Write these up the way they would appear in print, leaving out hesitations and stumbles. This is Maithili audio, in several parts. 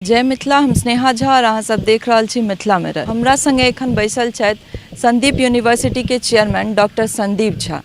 जय मिथिला। हम स्नेहा झा और अहाँ सब देख रहल छी मिथिला मिरर। हमरा संगे एखन बैसल छथि संदीप यूनिवर्सिटी के चेयरमैन डॉक्टर संदीप झा।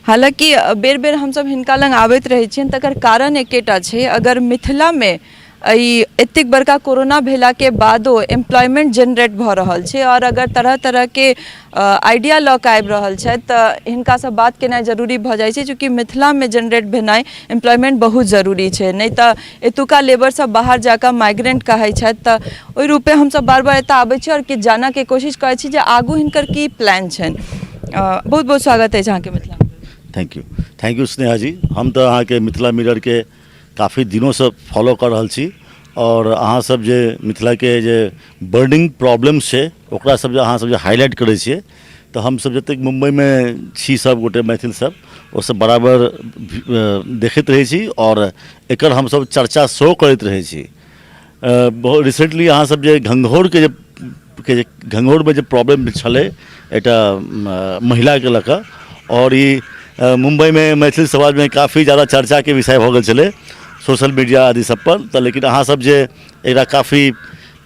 हालांकि बेर बेर हमसब हिनका लग आबैत रहै छियनि, तकर कारण एकेटा छै, अगर मिथिलामे एहि एतेक बड़का कोरोना भेलाके बादो एम्प्लॉयमेंट जेनरेट भऽ रहल छै और अगर तरह तरहके आइडिया लऽ कऽ आबि रहल छथि, तऽ हिनकासँ बात केनाइ जरूरी भऽ जाइ छै, चूँकि मिथिलामे जेनरेट भेनाइ एम्प्लॉयमेंट बहुत जरूरी छै, नहि तऽ एतुका लेबर सब बाहर जाकऽ माइग्रेंट कहै छथि। तऽ ओहि रूपे हमसब बार बार एतऽ आबै छी और किछु जानऽके कोशिश करै छी जे आगू हिनकर की प्लान छनि। बहुत बहुत स्वागत अछि अहाँके Mithila. Thank you, thank you Sneha ji. हम तऽ अहाँके मिथिला मिररके काफी दिनोसँ फॉलो कऽ रहल छी आओर अहाँसब जे मिथिलाके जे बर्निंग प्रॉब्लम्स छै, ओकरा सब जे अहाँसब जे हाइलाइट करै छियै, तऽ हमसब जतेक मुम्बइमे छी सब गोटे मैथिल सब, ओसब बराबर देखैत रहै छी आओर एकर हमसब चर्चा सेहो करैत रहै छी। बहुत रिसेंटली अहाँसब जे घंघौरके जे के जे घंघौरमे जे प्रॉब्लम छलै एकटा महिलाके लऽ कऽ, आओर ई मुम्बइमे मैथिल समाजमे काफी जादा चर्चाके विषय भऽ गेल छलै सोशल मीडिया आदि सब पर। तऽ लेकिन अहाँसब जे एकरा काफी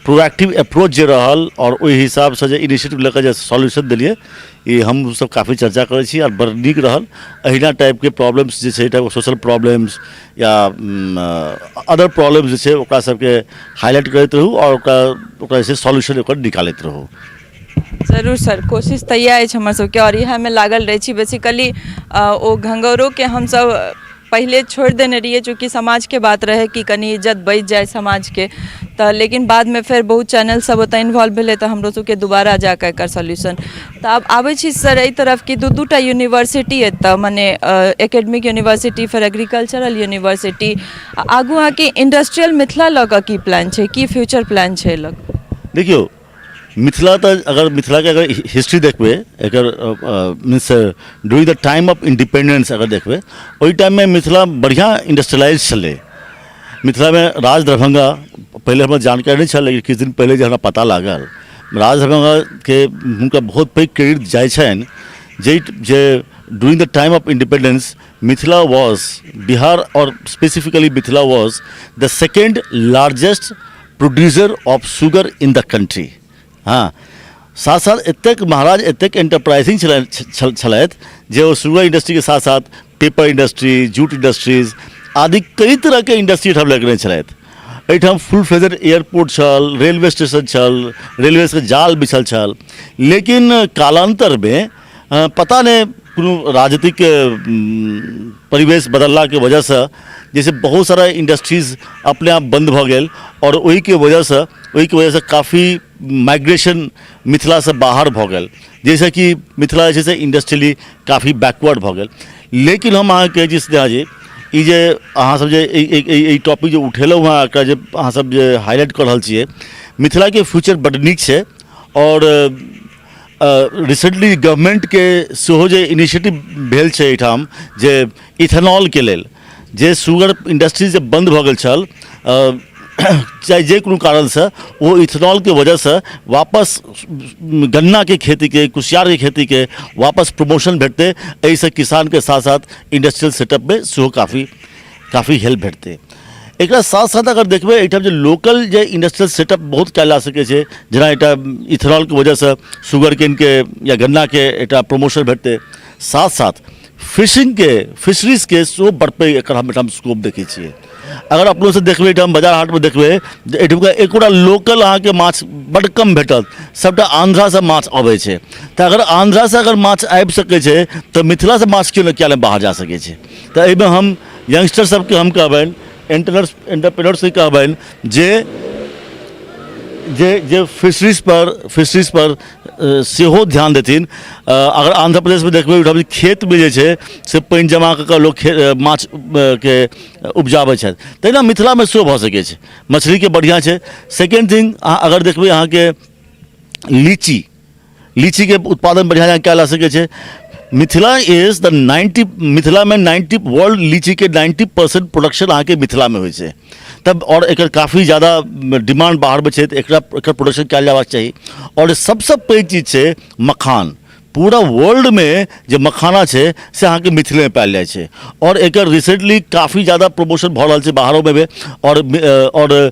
प्रोएक्टिव अप्रोच जे रहल आओर ओहि हिसाबसँ जे इनिशिएटिव लऽ कऽ जे सॉल्यूशन देलियै, ई हमसब काफी चर्चा करै छी आओर बड़ नीक रहल। अहिना टाइपके प्रॉब्लम्स जे छै, टाइप सोशल प्रॉब्लम्स या अदर प्रॉब्लम्स जे छै, ओकरा सबके हाइलाइट करैत रहू आओर ओकरा ओकरा जे छै सॉल्यूशन ओकर निकालैत रहू। जरूर सर, कोशिश तऽ इएह अछि हमर सबके आओर इएहमे लागल रहै छी। बेसिकली ओ घंघौरोके हमसब पहिले छोड़ि देने रहियै, चूँकि समाजके बात रहै कि कनि इज्जत बचि जाय समाजके। तऽ लेकिन बादमे फेर बहुत चैनल सब ओतऽ इन्वॉल्व भेलै, तऽ हमरो सबके दोबारा जाकऽ एकर सॉल्यूशन। तऽ आब आबै छी सर एहि तरफ कि दू दू टा यूनिवर्सिटी एतऽ, मने एकेडमिक यूनिवर्सिटी, फेर एग्रीकल्चरल यूनिवर्सिटी। आगू अहाँके इंडस्ट्रियल मिथिला लऽ कऽ की प्लान छै, की फ्यूचर प्लान छै लऽ कऽ? देखियौ, मिथिला तऽ अगर मिथिलाके अगर हिस्ट्री देखबै एकर, means during the time of independence अगर देखबै, ओहि टाइममे मिथिला बढ़िआँ इंडस्ट्रियलाइज छलै। मिथिलामे राज दरभंगा, पहिले हमरा जानकारी नहि छल, लेकिन किछु दिन पहिले जे हमरा पता लागल, राज दरभंगाके हुनका बहुत पैघ क्रेडिट जाइ छनि जे जे during the time of independence Mithila was, Bihar आओर specifically Mithila was the second largest producer of sugar in the country। हँ, साथ साथ एतेक महाराज एतेक एंटरप्राइजिंग छलथि जे ओ शुगर इंडस्ट्रीके साथ साथ पेपर इंडस्ट्री, जूट इंडस्ट्रीज आदि कई तरहके इंडस्ट्री एहिठाम लगेने छलथि। एहिठाम फुल फ्लेजेड एयरपोर्ट छल, रेलवे स्टेशन छल, रेलवेके जाल बिछल छल। लेकिन कालान्तरमे पता नहि कोनो राजनीतिक परिवेश बदललाके वजहसँ जैसे बहुत सारा इंडस्ट्रीज अपने आप बन्द भऽ गेल आओर ओहिके वजहसँ काफी माइग्रेशन मिथिलासँ बाहर भऽ गेल, जाहिसँ कि मिथिला जे छै से इंडस्ट्रियली काफी बैकवर्ड भऽ गेल। लेकिन हम अहाँके कहै छी स्नेहा जी, ई जे अहाँसब जे एहि टॉपिक जे उठेलहुँ हेँ, एकरा जे अहाँसब जे हाइलाइट कऽ रहल छियै, मिथिलाके फ्यूचर बड्ड नीक छै। आओर रिसेंटली गवर्नमेन्टके सेहो जे इनिशिएटिव भेल छै एहिठाम जे इथेनॉलके लेल, जे शुगर इंडस्ट्री जे बन्द भऽ गेल छल चाहे जे कोनो कारणसँ, ओ इथेनॉलके वजहसँ वापस गन्नाके खेतीके, कुसियारके खेतीके वापस प्रमोशन भेटतै। एहिसँ किसानके साथ साथ इंडस्ट्रियल सेटअपमे सेहो काफी काफी हेल्प भेटतै। एकरा साथ साथ अगर देखबै, एहिठाम जे लोकल जे इंडस्ट्रियल सेटअप बहुत कयल जा सकै छै, जेना एकटा इथेनॉलके वजहसँ शुगर केनके या गन्नाके एकटा प्रमोशन भेटतै, साथ साथ फिशिंगके, फिशरीजके सेहो बड़ पैघ एकर हम एहिठाम स्कोप देखै छियै। अगर अपनोसँ देखबै, एहिठाम बाजार हाटमे देखबै जे एहिठुमका एकोटा लोकल अहाँके माछ बड्ड कम भेटत, सभटा आन्ध्रासँ माछ अबै छै। तऽ अगर आन्ध्रासँ अगर माछ आबि सकै छै, तऽ मिथिलासँ माछ क्यों नहि, किया नहि बाहर जा सकै छै? तऽ एहिमे हम यंगस्टर सबके हम कहबनि, एंटरप्रेनर्सके कहबनि जे जे जे फिशरीज पर सेहो ध्यान देथिन। अगर आंध्र प्रदेशमे देखबै, ओहिठाम खेतमे जे छै से पानि जमा कऽ कऽ लोक माछ के उपजाबै छथि, तहिना मिथिलामे सेहो भऽ सकै छै। मछलीके बढ़िआँ छै। सेकेंड थिंग, अहाँ अगर देखबै, अहाँके लीचीके उत्पादन बढ़िआँ जकाँ कयल जा सकै छै। मिथिला is the 90, मिथिलामे 90, वर्ल्ड लीचीके 90% प्रोडक्शन अहाँके मिथिलामे होइ छै। तब आओर एकर काफी ज्यादा डिमांड बाहरमे छै, तऽ एकरा एकर प्रोडक्शन कयल जयबाक चाही। आओर सबसँ पैघ चीज छै मखान। पूरा वर्ल्डमे जे मखाना छै से अहाँके मिथिलेमे पायल जाइ छै। आओर एकर रिसेंटली काफी जादा प्रमोशन भऽ रहल छै बाहरोमे भी, आओर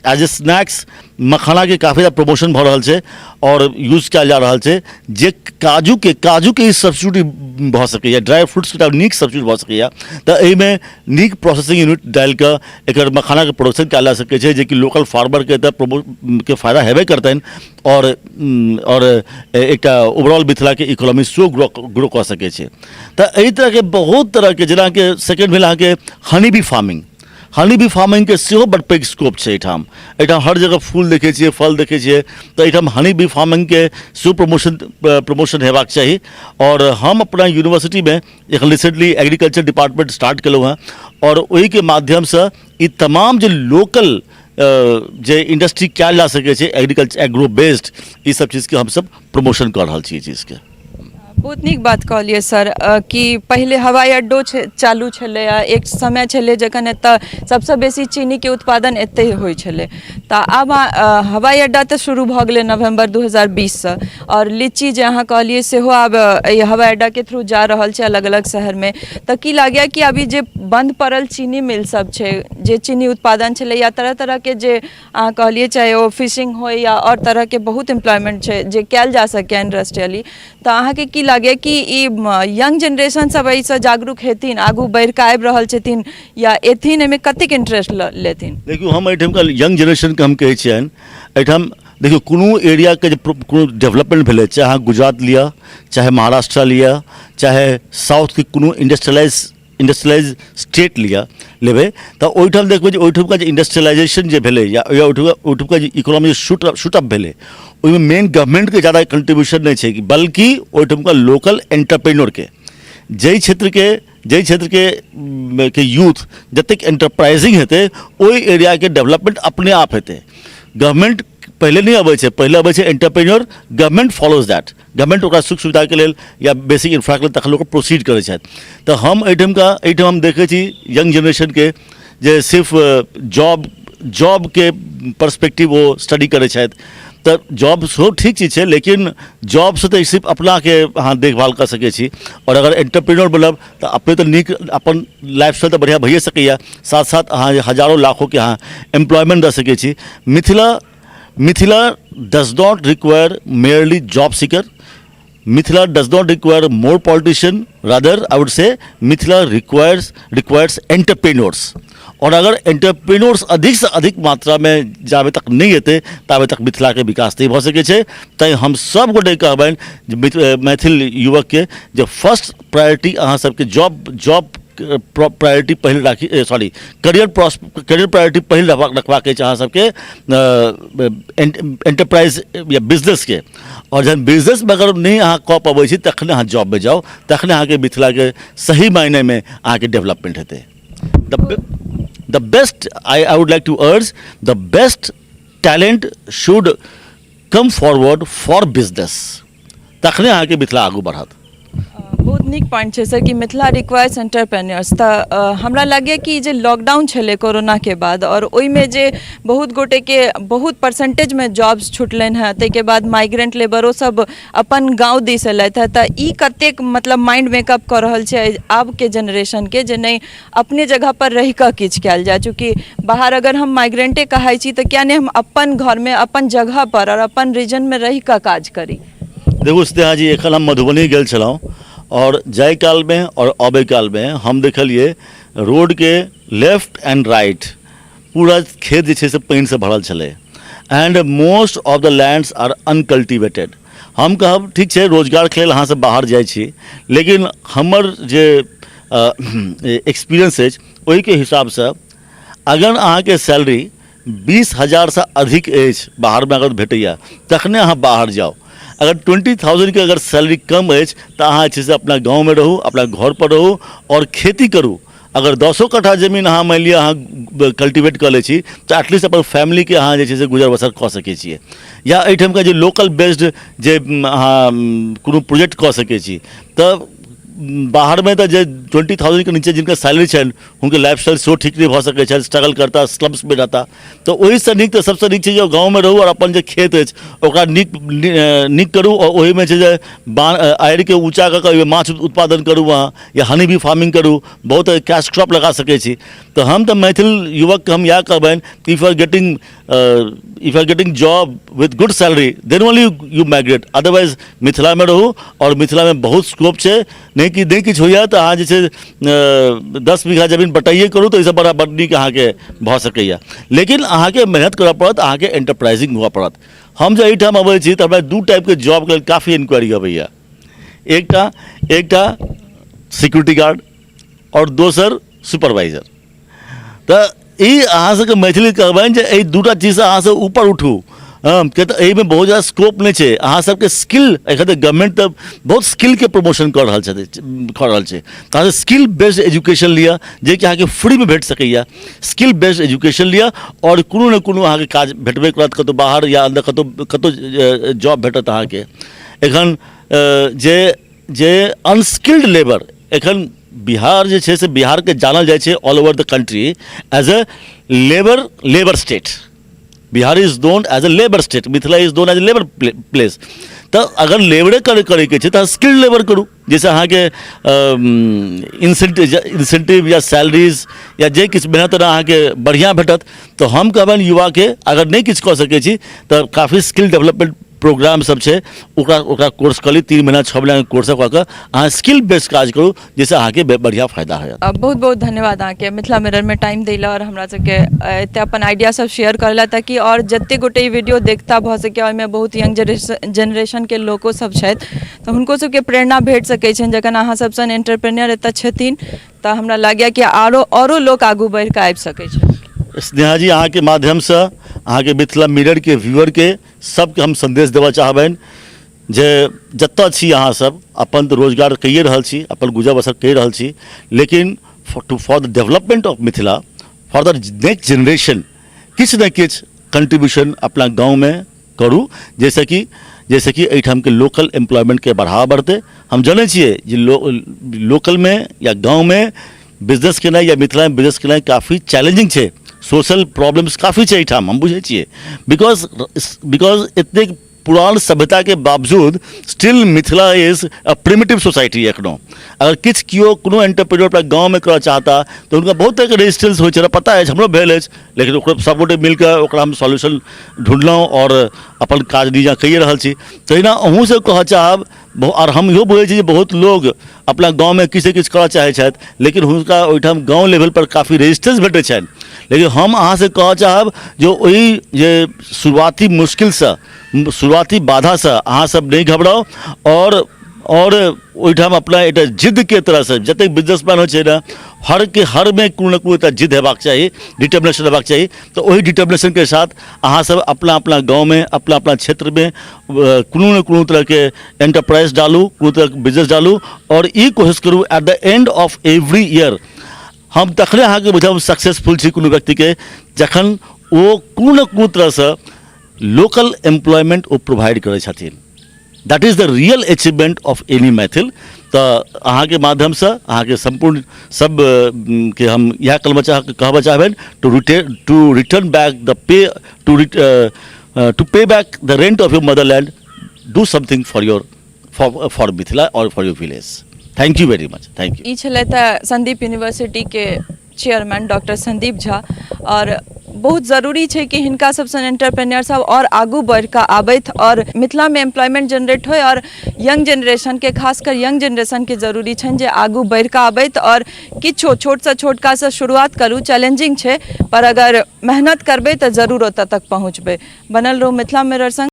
एज ए स्नैक्स मखानाके काफी जादा प्रमोशन भऽ रहल छै आओर यूज कयल जा रहल छै, जे काजूके ई सब्स्टिट्यूट भऽ सकैए, ड्राइ फ्रूट्सके एकटा नीक सब्स्टिट्यूट भऽ सकैए। तऽ एहिमे नीक प्रोसेसिंग यूनिट डालि कऽ एकर मखानाके प्रोडक्शन कयल जा सकै छै, जेकि लोकल फार्मरके तऽ प्रोमो के फायदा हेबे करतनि आओर एकटा ओवरऑल मिथिलाके इकोनॉमी सेहो ग्रो ग्रो कऽ सकै छै। तऽ एहि तरहके बहुत तरहके, जेनाकि सेकेंड भेल अहाँके honey bee farming. Honey bee फार्मिंगके सेहो बड़ पैघ स्कोप छै एहिठाम। एहिठाम हर जगह फूल देखै छियै, फल देखै छियै, तऽ एहिठाम हनी बी फार्मिंगके सेहो प्रमोशन प्रमोशन हेबाक चाही। आओर हम अपना यूनिवर्सिटीमे एखन रिसेंटली एग्रीकल्चर डिपार्टमेंट स्टार्ट केलहुँ हेँ आओर ओहिके माध्यमसँ ई तमाम जे लोकल जे इंडस्ट्री कयल जा सकै छै एग्रीकल्चर एग्रो बेस्ड, ई सब चीजके हमसब प्रमोशन कऽ रहल छी ई चीजके। बहुत नीक बात कहलियै सर, कि पहिले हवाई अड्डो चालू छलै आ एक समय छलै जखन एतऽ सबसँ बेसी चीनीके उत्पादन एतहि होइ छलै। तऽ आब हवाई अड्डा तऽ शुरू भऽ गेलै नवम्बर 2020सँ आओर लीची जे अहाँ कहलियै सेहो आब एहि हवाई अड्डाके थ्रू जा रहल छै अलग अलग शहरमे। तऽ की लागैए कि अभी जे बन्द पड़ल चीनी मिल सब छै, जे चीनी उत्पादन छलै या तरह तरहके जे अहाँ कहलियै, चाहे ओ फिशिंग होइ या आओर तरहके बहुत एम्प्लॉयमेंट छै जे कयल जा सकैए इंडस्ट्रियली, तऽ अहाँके की लागैए कि ई यंग जेनरेशन सब एहिसँ जागरूक हेथिन, आगू बढ़ि कऽ आबि रहल छथिन या एथिन, एहिमे कतेक इंटरेस्ट लेथिन? देखियौ, हम एहिठामका यंग जेनरेशनके हम कहै छियनि, एहिठाम देखियौ, कोनो एरियाके जे कोनो डेवलपमेंट भेलै, चाहे अहाँ गुजरात लिअ, चाहे महाराष्ट्र लिअ, चाहे साउथके कोनो इंडस्ट्रियलाइज स्टेट लिअ लेबै, तऽ ओहिठाम देखबै जे ओहिठुमका जे इंडस्ट्रियलाइजेशन जे भेलै या ओहिठुमका जे इकोनॉमी शूट अप भेलै, ओहिमे मेन गवर्नमेंटके जादा कंट्रीब्यूशन नहि छै, बल्कि ओहिठुमका लोकल एंटरप्रेन्योरके। जाहि क्षेत्रके के यूथ जतेक एंटरप्राइजिंग हेतै, ओहि एरियाके डेवलपमेंट अपने आप हेतै। गवर्नमेंट पहिले नहि अबै छै, पहिले अबै छै entrepreneur. Government follows that. Government ओकरा सुख सुविधाके लेल या बेसिक इंफ्राके लेल तखन लोक प्रोसीड करै छथि। तऽ हम एहिठाम हम देखै छी यंग जेनरेशनके जे सिर्फ जॉबके पर्सपेक्टिव ओ स्टडी करै छथि। तऽ जॉब सेहो ठीक चीज छै, लेकिन जॉबसँ तऽ सिर्फ अपनाके अहाँ देखभाल कऽ सकै छी आओर अगर एंटरप्रेन्योर बनब तऽ अपने तऽ नीक अपन लाइफ स्टाइल तऽ बढ़िआँ भइए सकैए, साथ साथ अहाँ हजारो लाखोके अहाँ एम्प्लॉयमेंट दऽ सकै छी। Mithila does not require merely job seeker. Mithila does not require more politician. Rather, I would say Mithila requires entrepreneurs. और अगर एंटरप्रेन्योर्स अधिक से अधिक मात्रा में जाबे तक नहीं हेतै, ताबे तक मिथिलाके विकास नहि भऽ सकै छै। तैँ हम सब गोटे कहबनि जे मैथिल युवकके जे फर्स्ट प्रायोरिटी अहाँ सबके जॉब जॉब प्रायोरिटी पहिल राखी, सॉरी, करियर प्रायोरिटी पहिल रखबाक अछि अहाँ सबके एंटरप्राइज या बिजनेसके। आओर जहन बिजनेसमे अगर नहि अहाँ कऽ पबै छी, तखने अहाँ जॉबमे जाउ, तखने अहाँके मिथिलाके सही मायनेमे अहाँके डेवलपमेंट हेतै। The best I would like to urge, the best talent should come forward for business. तखने अहाँके मिथिला आगू बढ़त। बहुत नीक पॉइंट छै सर, कि मिथिला रिक्वायर्स एंटरप्रेन्योर्स। तऽ हमरा लागैए कि जे लॉकडाउन छलै कोरोनाके बाद आओर ओहिमे जे बहुत गोटेके बहुत परसेंटेजमे जॉब्स छुटलनि हेँ, ताहिके बाद माइग्रेंट लेबरो सब अपन गाँव दिस एलथि हेँ, तऽ ई कतेक मतलब माइंड मेकअप कऽ रहल छै आबके जेनरेशनके जे नहि, अपने जगह पर रहि कऽ किछु कयल जाय? चूँकि बाहर अगर हम माइग्रेंटे कहाइ छी, तऽ किया नहि हम अपन घरमे, अपन जगह पर आओर अपन रीजनमे रहि कऽ काज करी? देखू स्नेहा जी, एखन हम मधुबनी गेल छलहुँ आओर जाय कालमे आओर अबै कालमे हम देखलियै रोडके लेफ्ट एंड राइट पूरा खेत जे छै से पानिसँ भरल छलै and most of the lands are uncultivated. हम कहब, ठीक छै, रोजगारके लेल अहाँसभ बाहर जाइ छी, लेकिन हमर जे एक्सपीरियंस अछि, ओहिके हिसाबसँ अगर अहाँके सैलरी 20,000सँ अधिक अछि बाहरमे अगर भेटैए, तखने अहाँ बाहर जाउ। अगर 20,000के अगर सैलरी कम अछि, तऽ अहाँ जे छै से अपना गाँवमे रहू, अपना घरपर रहू आओर खेती करू। अगर 10ओ कट्ठा जमीन अहाँ मानि लिअ अहाँ कल्टिवेट कऽ लै छी, तऽ एटलीस्ट अपन फैमिलीके अहाँ जे छै से गुजर बसर कऽ सकै छियै या एहिठामके जे लोकल बेस्ड जे अहाँ कोनो प्रोजेक्ट कऽ सकै छी। तऽ बाहरमे तऽ जे 20,000के नीचे जिनकर सैलरी छनि हुनकर लाइफ स्टाइल सेहो ठीक नहि भऽ सकै छनि, स्ट्रगल करता, स्लम्समे रहता। तऽ ओहिसँ नीक तऽ सबसँ नीक छै जे गाँवमे रहू आओर अपन जे खेत अछि ओकरा नीक नीक करू आओर ओहिमे छै जे आड़िके ऊँचा कऽ कऽ ओहिमे माछ उत्पादन करू अहाँ, या हनी बी फार्मिंग करू, बहुत कैश क्रॉप लगा सकै छी। तऽ हम तऽ मैथिल युवकके हम इएह कहबनि कि if you are getting job with good salary then only you migrate, otherwise मिथिलामे रहू। आओर मिथिलामे बहुत स्कोप छै। नहि कि नहि किछु होइए तऽ अहाँ जे छै 10 बीघा जमीन बटाइए करू तऽ एहिसँ बड़ा बड्ड नीक अहाँके भऽ सकैए, लेकिन अहाँके मेहनत करऽ पड़त, अहाँके एंटरप्राइजिंग हुअ पड़त। हम जे एहिठाम अबै छी तऽ हमरा दू टाइपके जॉबके लेल काफी इंक्वायरी अबैए, एकटा एकटा सिक्योरिटी गार्ड आओर दोसर सुपरवाइजर। तऽ ई अहाँ सबके मैथिली कहबनि जे एहि दूटा चीजसँ अहाँ सब ऊपर उठू, हँ, किया तऽ एहिमे बहुत जादा स्कोप नहि छै। अहाँ सबके स्किल, एखन तऽ गवर्नमेंट तऽ बहुत स्किलके प्रमोशन कऽ रहल छथि, कऽ रहल छै। तऽ अहाँ स्किल बेस्ड एजुकेशन लिअ, जेकि अहाँके फ्रीमे भेट सकैए। स्किल बेस्ड एजुकेशन लिअ आओर कोनो ने कोनो अहाँके काज भेटबे करत, कतहु बाहर या अन्दर कतहु कतहु जॉब भेटत अहाँके। एखन जे जे अनस्किल्ड लेबर, एखन बिहार जे छै से बिहारके जानल जाइ छै all over the country as a labour state. Bihar is known as a labour state, Mithila is known as a labour place. तऽ अगर लेबरे करैके छै तऽ स्किल्ड लेबर करू, जाहिसँ अहाँके इन्सेंटिव या सैलरीज या जे किछु मेहनत अहाँके बढ़िआँ भेटत। तऽ हम कहबनि युवाके, अगर नहि किछु कऽ सकै छी तऽ काफी स्किल डेवलपमेंट प्रोग्राम सब छै, ओकरा ओकरा कोर्स कऽ ली, 3 महीना 6 महीनाके कोर्स कऽ कऽ अहाँ स्किल बेस्ड काज करू, जाहिसँ अहाँके बढ़िआँ फायदा होयत। बहुत बहुत धन्यवाद अहाँके मिथिला मिररमे टाइम दै लए आओर हमरा सबके एते अपन आइडिया सब शेयर करै लए, ताकि आओर जते गोटे ई वीडियो देखता, भऽ सकै ओहिमे बहुत यंग जेनरेशनके लोको सब छथि, तऽ हुनको सबके प्रेरणा भेट सकै छनि। जखन अहाँ सब सन एंटरप्रेन्योर एतऽ छथिन तऽ हमरा लागैए कि आरो औरो लोक आगू बढ़ि कऽ आबि सकै छै। स्नेहा जी, अहाँके माध्यमसँ अहाँके मिथिला मिररके व्यूअरके सबके हम सन्देश देबऽ चाहबनि जे जतऽ छी अहाँ सब, अपन तऽ रोजगार कइए रहल छी, अपन गुजर बसर कहि रहल छी, लेकिन for the development of Mithila, for the next generation किछु ने किछु कंट्रीब्यूशन अपना गाँवमे करू, जैसे कि एहिठामके लोकल एम्प्लॉयमेंटके बढ़ावा बढ़तै। हम जनै छियै जे लोकलमे या गाँवमे बिजनेस केनाइ या मिथिलामे बिजनेस केनाइ काफी चैलेंजिंग छै, सोशल प्रॉब्लम्स काफी छै एहिठाम, हम बुझै छियै, because because एतेक पुरान सभ्यताके बावजूद still Mithila is a primitive society एखनो। अगर किछु केओ कोनो एंटरप्रेन्योर अपना गाँवमे करऽ चाहता तऽ हुनका बहुत तरहके रेजिस्टेंस होइ छै, हमरा पता अछि, हमरो भेल अछि, लेकिन ओकरो सभगोटे मिलकऽ ओकरा हम सॉल्यूशन ढूँढलहुँ आओर अपन काज निजा कइए रहल छी। तहिना अहूँसँ कहऽ चाहब, आओर हम इहो बुझै छी जे बहुत लोग अपना गाँवमे किछु किछु करऽ चाहै छथि, लेकिन हुनका ओहिठाम गाँव लेवलपर काफी रेजिस्टेंस भेटै छनि। लेकिन हम अहाँसँ कहऽ चाहब जे ओहि जे शुरुआती मुश्किलसँ, शुरुआती बाधासँ अहाँ सब नहि घबराउ आओर ओहिठाम अपना एकटा जिद्दके तरहसँ, जतेक बिजनेसमैन होइ छै ने, हरके हरमे कोनो ने कोनो एकटा जिद्द हेबाक चाही, डिटर्मिनेशन हेबाक चाही। तऽ ओहि डिटर्मिनेशनके साथ अहाँ सब अपना अपना गाँवमे, अपना अपना क्षेत्रमे कोनो ने कोनो तरहके एंटरप्राइज डालू, कोनो तरहके बिजनेस डालू आओर ई कोशिश करू at the end of every year, हम तखने अहाँके बुझब सक्सेसफुल छी कोनो व्यक्तिके जखन ओ कोनो ने कोनो तरहसँ लोकल एम्प्लॉयमेंट ओ प्रोवाइड करै छथिन। That is the real achievement of any Maithil. तऽ अहाँके माध्यमसँ अहाँके सम्पूर्ण सब के हम इएह कहबऽ चाहबनि to return back the pay to pay back the rent of your motherland, do something for Mithila or for your village. Thank you very much, thank you. ई छलथि तऽ संदीप यूनिवर्सिटीके चेयरमैन डॉक्टर संदीप झा। आओर बहुत जरूरी छै कि हिनका सब सन एंटरप्रेन्योर सब आओर आगू बढ़ि कऽ आबथि आओर मिथिलामे एम्प्लॉयमेंट जनरेट होइ। आओर यंग जेनरेशनके, खासकर यंग जेनरेशनके जरूरी छनि जे आगू बढ़ि कऽ आबथि आओर किछो छोटसँ छोट काजसँ शुरुआत करू। चैलेंजिंग छै, पर अगर मेहनत करबै तऽ जरूर ओतऽ तक पहुँचबै। बनल रहू मिथिला मिरर संग।